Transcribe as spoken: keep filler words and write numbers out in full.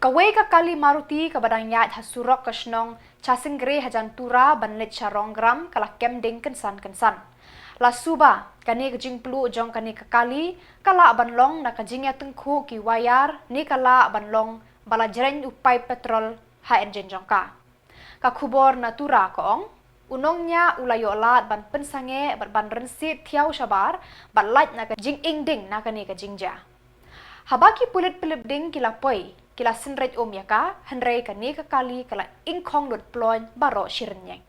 Kawei ka kali Maruti kaba dang ïaid ha surok ka shnong Chasingre hajan Tura ban leit sha Rongram ka la kem ding kynsan kynsan. La suba, kane ka jingpluh jong kane ka kali ka lah ban long na ka jingïatyngkhuh ki wire ne ka lah ban long ba la jreng u paip petrol ha injin jong ka. Ka khubor na Tura ka ong, u nongñiah u la ïoh lad ban pynsangeh bad ban rynsied thiaw shabar bad lait na ka jinging ding na kane ka jingjia. Haba ki pulit pylip ding ki la poi, ki la synreit um ïa ka, hynrei kane ka kali ka la ingkhong lut ploiñ baroh shi rynïeng.